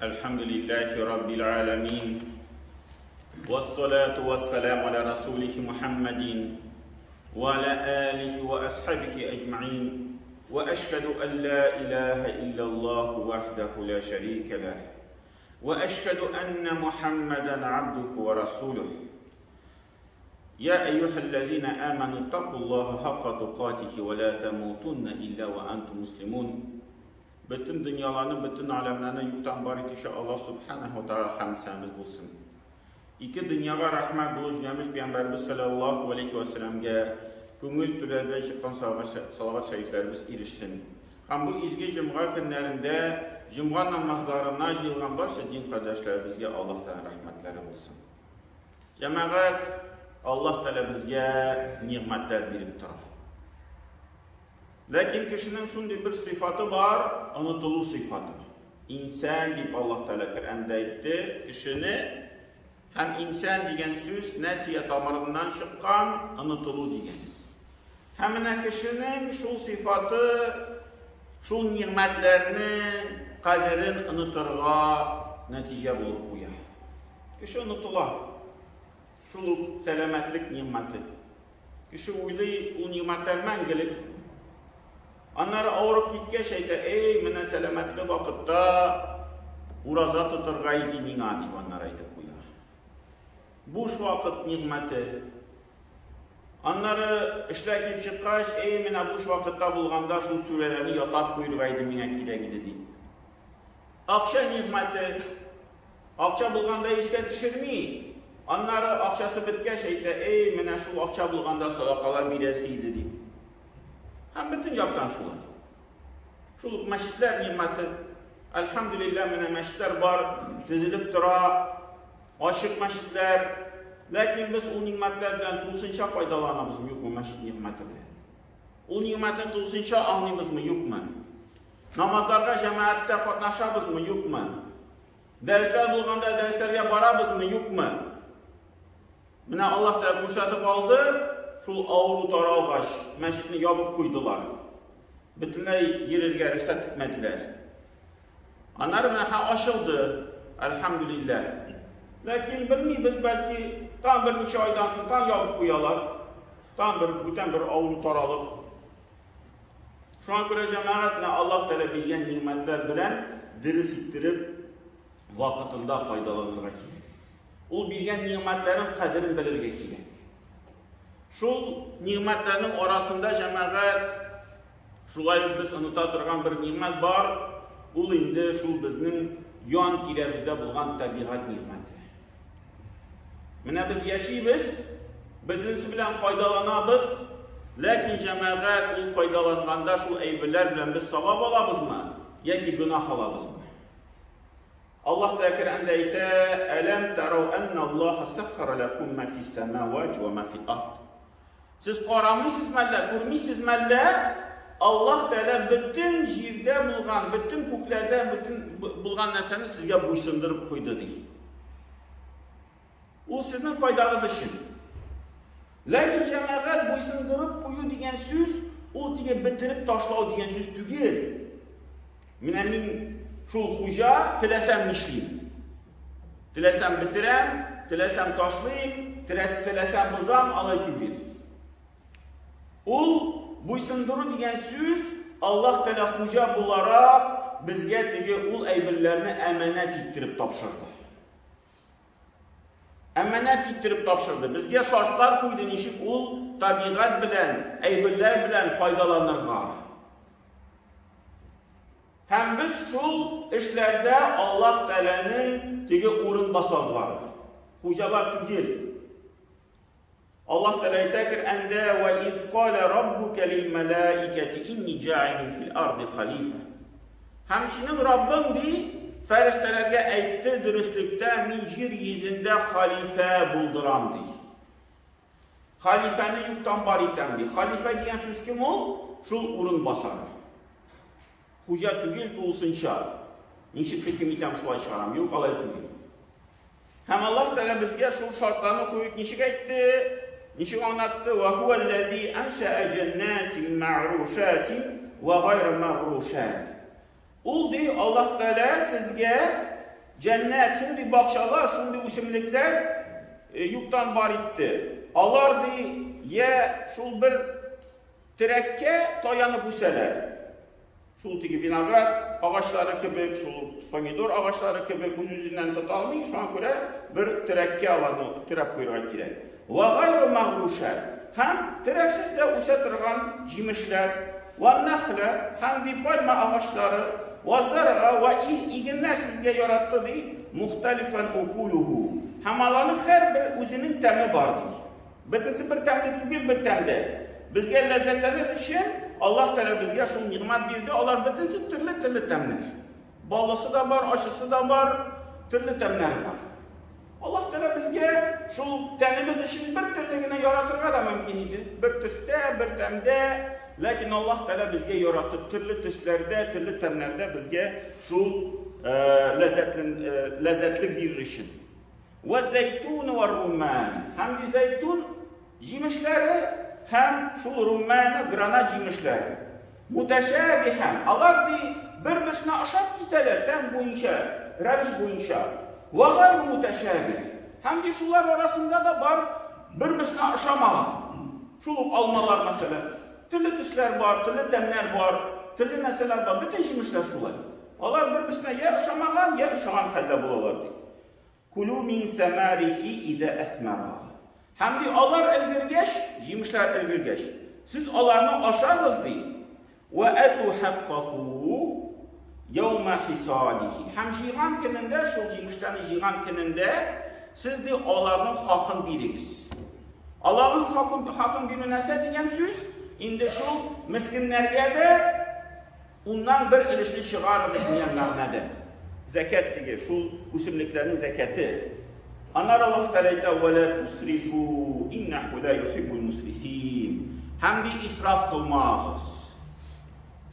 الحمد لله رب العالمين والصلاة والسلام على رسوله محمد وعلى آله وأصحابه أجمعين وأشهد أن لا إله إلا الله وحده لا شريك له وأشهد أن محمدا عبده ورسوله يا أيها الذين آمنوا اتقوا الله حق تقاته ولا تموتن إلا وأنتم مسلمون. Бөтен дөньяларны, бөтен аләмнәрне юктан бар итүче Аллаһ Субханаһу ва Тааля хәмд булсын. Ике дөньяга рәхмәт булып җибәрмеш Пәйгамбәрбез саллаллаһу алейхи ва сәлламгә күңел түрләрдән чыккан салават шәрифләребез ирешсен. Һәм бу изге җомга көннәрендә җомга намазларына җыелган барча дин кардәшләребезгә Аллаһтан рәхмәтләре булсын. Җәмәгать, Аллаһ Тәгалә безгә нигъмәтләр биреп тора. Ләкин кешенең шундый бер сыйфаты бар, онытылу сыйфаты. Инсан дип Аллаһ Тәгалә Коръәндә әйтте, кешене һәм инсан дигән сүз нәсия тамырыннан чыккан, онытылу дигән. Һәм менә кешенең шул сыйфаты, шул нигъмәтләрнең кадерен онытырга нәтиҗә булып куя. Кеше онытыла. Шул ук сәламәтлек нигъмәте. Кеше уйлый, ул нигъмәтләр мәңгелек. Аннары авырып киткәч әйтә, эй, менә сәламәтле вакытта ураза тотырга иде миңа, дип аннары әйтеп куя. Буш вакыт нигъмәте. Аннары эшләр килеп чыккач, эй, менә буш вакытта булганда шул сүрәләрне ятлап куерга иде миңа кирәк иде, дип. Акча нигъмәте. Акча булганда искә төшерми. Аннары акчасы беткәч әйтә, эй, менә шул акча булганда садакалар бирәсе иде, дип. Һәм бөтен яктан шулай. Шул ук мәчетләр нигъмәте. Әлхәмдүлилләһ, менә мәчетләр бар, төзелеп тора, ачык мәчетләр. Ләкин без ул нигъмәтләр белән тулысынча файдаланабызмы, юкмы мәчет нигъмәте белән? Ул нигъмәтне тулысынча аңлыйбызмы, юкмы? Намазларга җәмәгатьтә катнашабызмы, юкмы? Дәресләр булганда дәресләргә барабызмы, юкмы? Менә Аллаһ та күрсәтеп алды, шул авыру таралгач, мәчетне ябып куйдылар. Бөтенләй йөрергә рөхсәт итмәделәр. Аннары менә ха ачылды, әлхәмдүлилләһ. Ләкин белмибез, бәлки тагын берничә айдан соң тагын ябып куялар. Тагын бер бүтән бер авыру таралып. Шуңа күрә җәмәгать менә Аллаһ Тәгалә биргән нигъмәтләр белән дөрес иттереп вакытында файдаланырга кирәк. Ул биргән нигъмәтләрнең кадерен белергә кирәк. Шул нигъмәтләрнең арасында җәмәгать шулай ук без оныта торган бер нигъмәт бар, ул инде шул безнең ян тирәбездә булган табигать нигъмәте. Менә без яшибез, бөтенесе белән файдаланабыз, ләкин җәмәгать ул файдаланганда шул әйберләр белән без савап алабызмы яки гөнаһ алабызмы? Аллаһ Тәгалә Коръәндә әйтә: "Әләм тарау анна Аллаһа саххара лакум ма фис самавати ва ма фил ард." Сез карамыйсыз мәллә, күрмисез мәллә? Аллаһ Тәгалә бөтен җирдә булган, бөтен күкләрдә бөтен булган нәрсәне сезгә буйсындырып куйды ди. Ул сезнең файдагыз өчен. Ләкин җәмәгать буйсындырып кую дигән сүз, ул теге бетереп ташлау дигән сүз түгел. Менә мин шул хуҗа, теләсәм нишлим? Теләсәм бетерәм, теләсәм ташлыйм, теләсәм бозам, алай түгел. Ул буйсындыру дигән сүз Аллаһ Тәгалә хуҗа буларак безгә теге ул әйберләрне әманәт иттереп тапшырды. Әманәт иттереп тапшырды. Безгә шартлар куйды, ничек ул табигать белән, әйберләр белән файдаланырга. Һәм без шул эшләрдә Аллаһ Тәгаләнең теге урынбасарлары, хуҗалар түгел. Аллаһ Тәгалә әйтә Коръәндә: "Ва из кала раббука лил малаикати инни җаилун фил арди халифа". Һәм синең Раббың ди, фәрештәләргә әйтте, дөреслектә мин җир йөзендә халифә булдырам ди. Халифәне юктан бар итәм ди. Халифә дигән сүз кем ул? Шул урынбасары. Хуҗа түгел тулысынча. Ничек хөкем итәм, шулай чыгарам. Юк, алай түгел. Һәм Аллаһ Тәгалә безгә шул шартларны куеп ничек әйтте? Ничек аңлатты? Ва хуаллази аншаа җаннатин мәгърушатин ва гайра мәгърушат. Ул ди Аллаһ Тәгалә сезгә җәннәт, шундый бакчалар, шундый үсемлекләр юктан бар итте. Алар ди, я шул бер терәккә таянып үсәләр. Шул теге виноград агачлары кебек, шул помидор агачлары кебек үз-үзеннән тота алмый, шуңа күрә бер терәккә аларны терәп куярга кирәк. Ва гайру магрушат. Һәм терәксез дә үсә торган җимешләр, ва нахла, һәм ди пальма агачлары, ва зарга, ва игеннәр сезгә яратты ди, мухталифан укулуху. Һәм аларның һәрбер үзенең тәме бар ди. Бөтенесе бер тәмле түгел, бер тәмле. Безгә ләззәтләнер өчен Аллаһ Тәгалә безгә шул нигъмәт бирде. Алар бөтенесе төрле-төрле тәмнәр. Баллысы да бар, ачысы да бар, төрле тәмнәр бар. Аллаһ Тәгалә безгә шул тәнебез өчен бер төрле генә яратырга да мөмкин иде. Бер төстә, бер тәмдә, ләкин Аллаһ Тәгалә безгә яратып төрле төсләрдә, төрле тәмнәрдә безгә шул ләззәтле ләззәтлек бирер өчен. Вә зәйтун вә румман. Һәм ди зәйтун җимешләре һәм шул румманы гранат җимешләре. Мутәшәбиһән. Алар ди бер-берсенә ошап китәләр тәм буенча, рәвеш буенча. Вә гайру мутәшәбих. Һәм ди шулар арасында да бар бер-берсенә ошамаган. Шул ук алмалар мәсәлән. Төрле төсләр бар, төрле тәмнәр бар, төрле нәрсәләр бар. Бөтен җимешләр шулай. Алар бер-берсенә я ошамаган, я ошаган хәлдә булалар ди. Кулу мин сәмәрихи изә әсмәра. Һәм ди, алар өлгергәч, җимешләр өлгергәч, сез аларны ашагыз ди. Вә әту хаккаху яума хисадихи. Һәм җыйган көнендә, шул җимешләрне җыйган көнендә, сез ди аларның хакын бирегез. Аларның хакын, хакын бирү нәрсә дигән сүз? Инде шул мескеннәргә дә Уннан бер өлешне чыгарыгыз дигән мәгънәдә. Зәкят теге, шул үсемлекләрнең зәкяте. Аннары Аллаһ Тәгалә әйтә, "Ва ла тусрифу, иннәһу ла юхиббул мусрифин." Һәм ди исраф кылмагыз.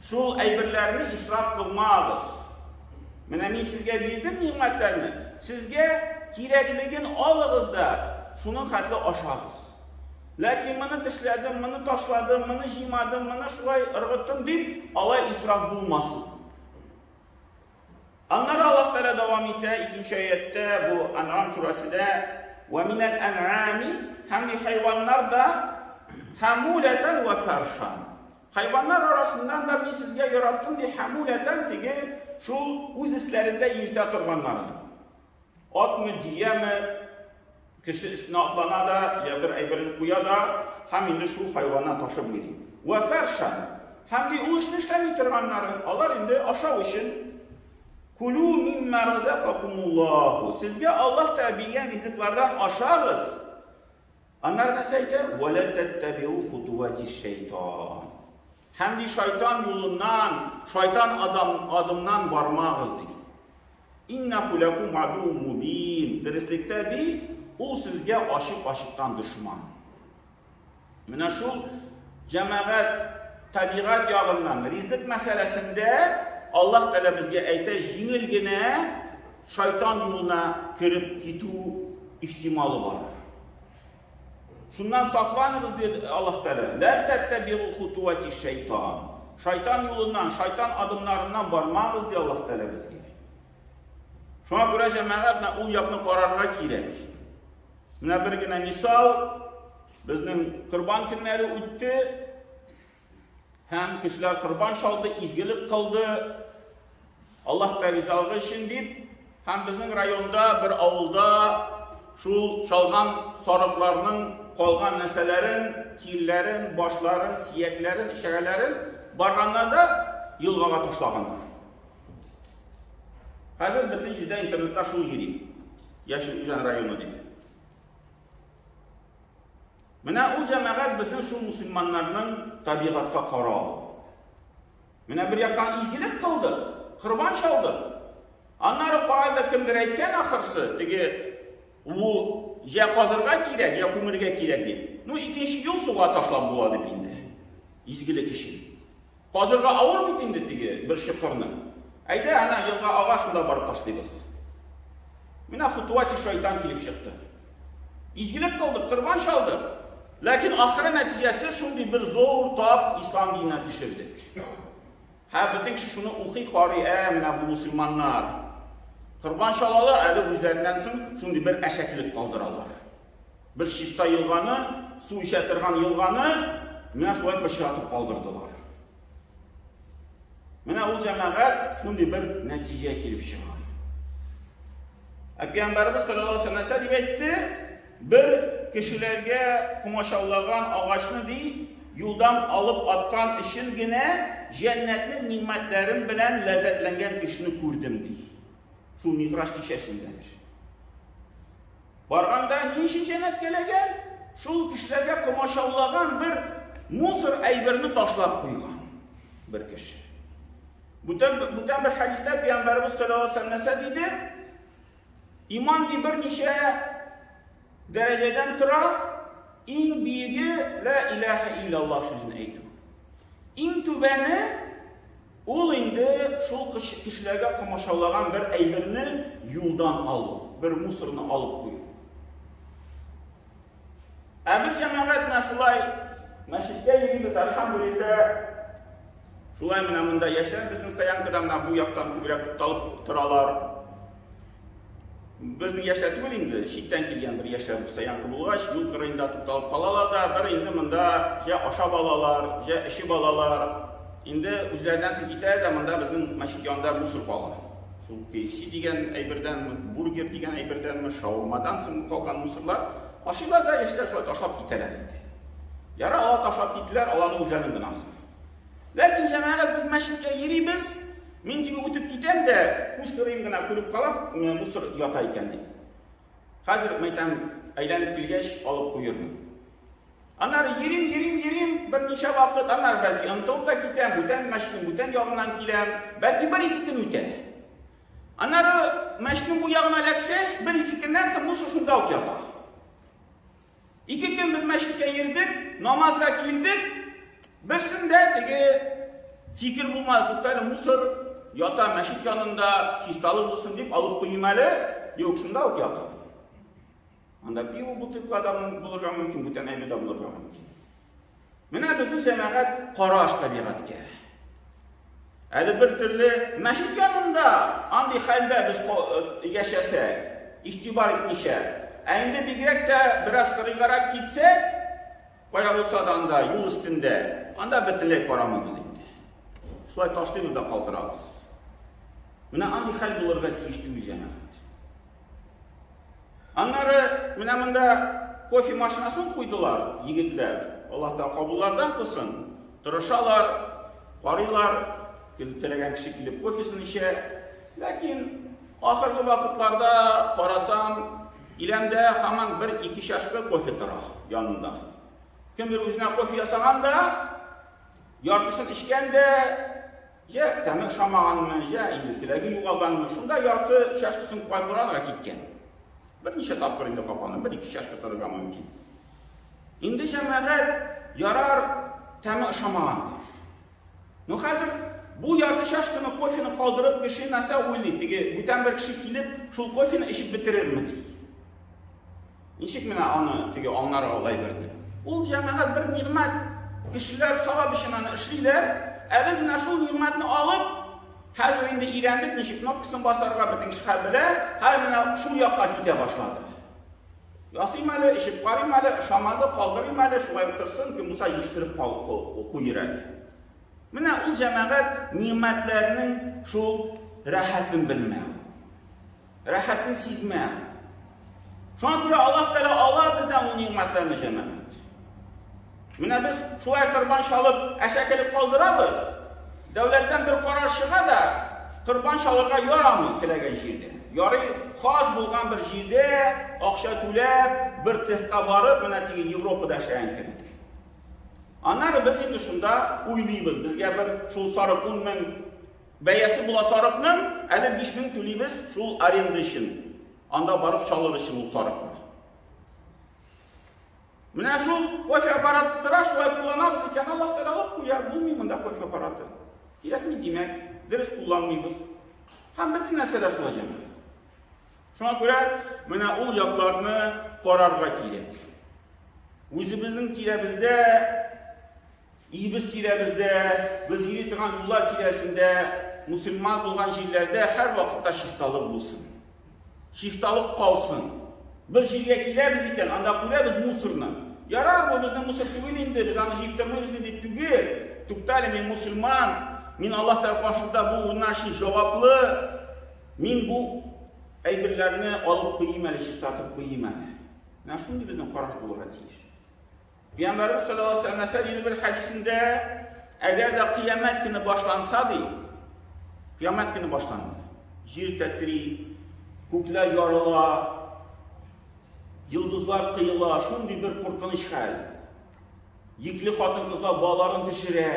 Шул әйберләрне исраф кылмагыз. Менә мин сезгә бирдем нигъмәтләрне, сезгә кирәклеген алыгыз да, шуның хәтле ашагыз. Ләкин моны тешләдем, моны ташладым, моны җыймадым, моны шулай ыргыттым дип, алай исраф булмасын. Аннары Аллаһ Тәгалә дәвам итә икенче аятьтә, бу Ан'ам сүрәсендә, "Ва минәл ан'ами" һәм ди хайваннар да хамулатан ва фаршан. Хайваннар арасыннан да мин сезгә яраттым ди хамулатан теге шул үз өсләрендә йөртә торганнарын. Атмы, дөяме, кеше өстенә атлана да, я бер әйберен куя да, һәм инде шул хайваннан ташып йөри. Вә фәршан. Һәм ди ул эшне эшләми торганнары, алар инде ашау өчен Кулу мимма разакакумуллаху. Сезгә Аллаһ Тәгалә биргән ризыклардан ашагыз. Аннары нәрсә әйтә? Вә ла таттабиу хутувати шайтан. Һәм ди шайтан юлыннан, шайтан адам, адымнан бармагыз ди. Иннәху ләкум адуу мубин. Дөреслектә ди, ул сезгә ачык-ачыктан дошман. Менә шул җәмәгать табигать ягыннан ризык мәсьәләсендә Аллаһ Тәгалә безгә әйтә, җиңел генә шайтан юлына кереп китү ихтималы бар. Шуннан сакланыгыз, диде Аллаһ Тәгалә. Лә тәттәбигу хутуати шайтан. Шайтан юлыннан, шайтан адымнарыннан бармагыз, ди Аллаһ Тәгалә безгә. Шуңа күрә җәмәгать менә ул якны карарга кирәк. Менә бер генә мисал, безнең корбан көннәре үтте, һәм кешеләр корбан чалды, изгелек кылды, Аллаһ та ризалыгы өчен дип, һәм безнең районда бер авылда шул чалган сарыкларның калган нәрсәләрен, тирләрен, башларын, сиякләрен, эчәгәләрен барганнар да елгага ташлаганнар. Хәзер бөтен җирдә интернетта шул йөри. Яшел Үзән районы дип. Менә ул җәмәгать безнең шул мусульманнарның табигатькә карау. Менә бер яктан изгелек кылдык, корбан чалдык. Аннары кайда кемдер әйткән ахырсы, теге ул я казырга кирәк, я күмергә кирәк дип. Ну, икенче юл суга ташлап була дип инде. Изгелек өчен. Казырга авыр бит инде теге бер чокырны. Әйдә, әнә елга ага, шунда барып ташлыйбыз. Менә хутуати шайтан килеп чыкты. Изгелек кылдык, корбан чалдык. Ләкин ахыры нәтиҗәсе шундый бер зур тап ислам диненә төшердек. Һәм бөтен кеше шуны укый, карый, ә менә бу мусульманнар. Корбан чалалар, әле үзләреннән соң шундый бер әшәкелек калдыралар. Бер чиста елганы, су эчә торган елганы менә шулай пычратып калдырдылар. Менә ул җәмәгать шундый бер нәтиҗә килеп чыга. Ә Пәйгамбәребез саллаллаһу алейһи нәрсә дип әйтте? Бер кешеләргә комачаулаган агачны ди, юлдан алып аткан өчен генә җәннәтнең нигъмәтләрен белән ләззәтләнгән кешене күрдем ди. Шул Миграж кичәсендәдер. Барганда ни өчен җәннәткә эләгән? Шул кешеләргә комачаулаган бер мусор әйберне ташлап куйган бер кеше. Бүтән, бүтән бер хәдистә Пәйгамбәребез саллаллаһу алейһи вәсәлләм нәрсә диде? Иман ди берничә дәрәҗәдән тора, иң биеге ла илаһа илляллаһ сүзен әйтү. Иң түбәне ул инде шул кешеләргә комачаулаган бер әйберне юлдан алу, бер мусорны алып кую. Ә без җәмәгать менә шулай мәчеткә йөрибез, әлхәмдүлилләһ. Шулай менә монда яшьләр безнең стоянкада менә бу яктан күбрәк тукталып торалар. Безнең яшьләр түгел инде, читтән килгән бер яшьләр бу стоянка булгач, юл кырыенда тукталып калалар да, бер инде монда җә ашап алалар, җә эчеп алалар. Инде үзләреннән соң китәләр дә, монда безнең мәчет янында мусор кала. Шул KFC дигән әйбердәнме, бургер дигән әйбердәнме, шаурмадан соң калган мусорлар ашыйлар да яшьләр шулай ташлап китәләр инде. Яра, алар ташлап киттеләр, аларның үзләренең гөнаһы. Ләкин җәмәгать без мәчеткә йөрибез, мин теге үтеп китәм дә, күз кырыем гына күреп калам, мусор ята икән дип. Хәзер мәйтәм, әйләнеп килгәч алып куермын. Аннары йөрим, йөрим, йөрим, берничә вакыт, аннары бәлки онытылып та китәм, бүтән мәчетнең бүтән ягыннан киләм, бәлки бер-ике көн үтә. Аннары мәчетнең бу ягына эләксәч, бер-ике көннән соң мусор шунда ук ята. Ике көн без мәчеткә йөрдек, намазга килдек, берсендә теге фикер булмады, туктале, мусор ята мәчет янында, чисталык булсын дип алып куйыйм әле, юк, шунда ук ята. Анда пиво бутылка да булырга мөмкин, бүтән әйбер дә булырга мөмкин. Менә безнең җәмәгать караш табигатькә. Әле бер төрле мәчет янында андый хәлдә без яшәсәк, игътибар итмичә, ә инде бигрәк тә бераз кырыйгарак китсәк, кая булса да анда юл өстендә, анда бөтенләй карамыйбыз инде. Шулай ташлыйбыз да калдырабыз. Менә андый хәл булырга тиеш түгел җәмәгать. Аннары менә монда кофе машинасын куйдылар егетләр. Аллаһ та кабуллардан кылсын. Тырышалар, карыйлар, теләгән кеше килеп кофесын эчә. Ләкин ахыргы вакытларда карасам, иләмдә һаман бер-ике чашка кофе тора янында. Кемдер үзенә кофе ясаган да, яртысын эчкән дә, Җә тәме ошамаганмы, җә инде теләге югалганмы, шунда ярты чашкасын калдырарга киткән. Берничә тапкыр инде капаны, бер-ике чашка торырга мөмкин. Инде җәмәгать ярар тәме ошамагандыр. Ну хәзер бу ярты чашканы кофены калдырып кеше нәрсә уйлый? Теге бүтән бер кеше килеп шул кофены эчеп бетерерме ди. Ничек менә аны теге аңларга ул әйберне? Ул җәмәгать бер нигъмәт. Кешеләр савап өчен аны эшлиләр. Ә без менә шул нигъмәтне алып, хәзер инде өйрәндек, ничек кнопкасын басарга, бөтен кеше хәл белә, хәзер менә шул якка китә башлады. Ясыйм әле, эчеп карыйм әле, ошамады, калдырыйм әле, шулай утырсын, кем булса җыештырып куер әле. Менә ул җәмәгать нигъмәтләрнең шул рәхәтен белмәү. Рәхәтен сизмә. Шуңа күрә Аллаһ Тәгалә ала бездән ул нигъмәтләрне җәмәгать. Менә без шулай корбан чалып, әшәкелек калдырабыз. Дәүләттән бер карар чыга да, корбан чалырга ярамый теләгән җирдә. Ярый хас булган бер җирдә акча түләп, бер цехка барып, менә теге Европада эшләгән кебек. Аннары без инде шунда уйлыйбыз, безгә бер шул сарык 10 мең Бәясе була сарыкның, әле 5000 түлибез шул аренда өчен. Анда барып чалыр өчен ул сарыкны. Менә шул кофе аппараты тора, шулай кулланабыз икән, Аллаһ Тәгалә алып куя, булмый монда кофе аппараты. Кирәкми, димәк, дөрес кулланмыйбыз. Һәм бөтен нәрсә дә шулай җәмәгать. Шуңа күрә менә ул якларны карарга кирәк. Үзебезнең тирәбездә Өебез тирәбездә, без йөри торган юллар тирәсендә мусульман булган җирләрдә һәр вакытта чисталык булсын. Чисталык калсын. Бер җиргә киләбез икән, анда күрәбез мусорны. Ярар, бу безнең мусор түгел инде, без аны җыеп тормыйбыз дип түгел. Туктале, мин мусульман, мин Аллаһ Тәгалә каршында бу урыннар өчен җаваплы. Мин бу әйберләрне алып куйыйм әле, чистартып куйыйм әле. Менә шундый безнең караш булырга тиеш. Пәйгамбәрбез саллаллаһу алейһи ва сәлләм нәрсә бер хәдисендә, әгәр дә кыямәт көне башланса ди, кыямәт көне башланды. Җир тәтри, күкләр ярыла, йолдызлар кыела, шундый бер куркыныч хәл. Йөкле хатын-кызлар балаларын төшерә.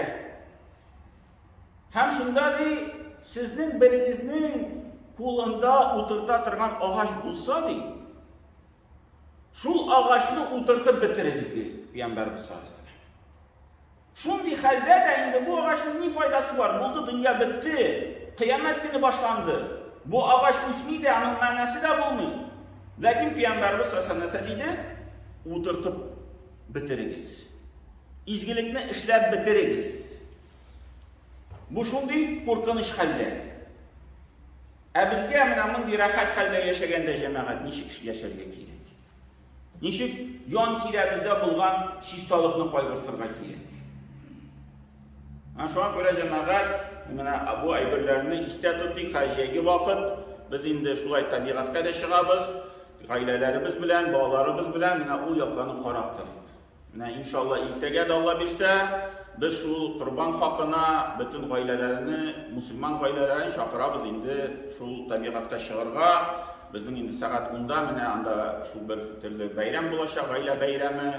Һәм шунда ди, сезнең берегезнең кулында утырта торган агач булса ди, Шул агачны утыртып бетерегез, ди Пәйгамбәрбез саллаллаһу алейһи. Шундый хәлдә дә инде бу агачның ни файдасы бар? Булды, дөнья бетте. Кыямәт көне башланды. Бу агач үсми дә, аның мәгънәсе дә булмый. Ләкин Пәйгамбәрбез саллаллаһу алейһи нәрсә диде? Утыртып бетерегез. Изгелекне эшләп бетерегез. Бу шундый куркыныч хәлдә. Ә безгә менә мондый рәхәт хәлдә яшәгәндә җәмәгать ничек яшәргә кирәк? Ничек ян тирәбездә булган чисталыкны кайгыртырга кирәк? Менә шуңа күрә җәмәгать менә бу әйберләрне истә тотыйк, хәзер җәйге вакыт, без инде шулай табигатькә дә чыгабыз, гаиләләребез белән, балаларыбыз белән менә ул якларны карап торыйк. Менә иншалла иртәгә дә Алла бирсә, без шул корбан хакына бөтен гаиләләрне, мусульман гаиләләрен чакырабыз инде шул табигатькә чыгарга. Безнең инде сәгать 10-да менә анда шул бер төрле бәйрәм булачак, гаилә бәйрәме,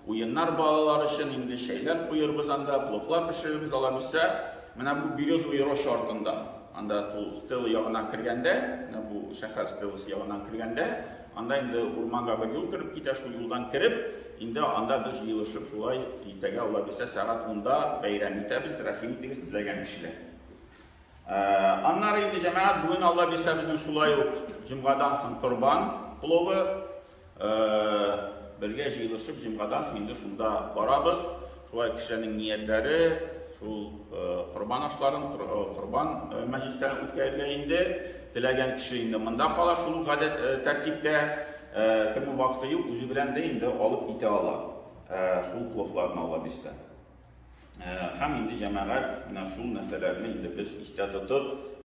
уеннар балалар өчен инде чәйләр куербыз анда, пловлар пешерербез, Алла бирсә. Менә бу Березовый роща артында, анда тул стела ягына кергәндә, менә бу шәһәр стеласы ягыннан кергәндә, Анда инде урманга бер юл кереп китә, шул юлдан кереп, инде анда без җыелышып шулай иртәгә Алла бирсә сәгать 10-да бәйрәм итәбез, рәхим итегез теләгән кешеләр. Аннары инде җәмәгать бүген Алла бирсә безнең шулай ук җомгадан соң корбан пловы бергә җыелышып җомгадан соң инде шунда барабыз. Шулай кешеләрнең ниятләре шул корбан ашларын, корбан мәҗлесләрен үткәрергә инде. Теләгән кеше инде монда кала шул ук гадәт тәртиптә. Кемнең вакыты юк, үзе белән дә инде алып китә ала. Шул пловларны ала бирсә. Һәм инде җәмәгать менә шул нәрсәләрне инде без истә тотып,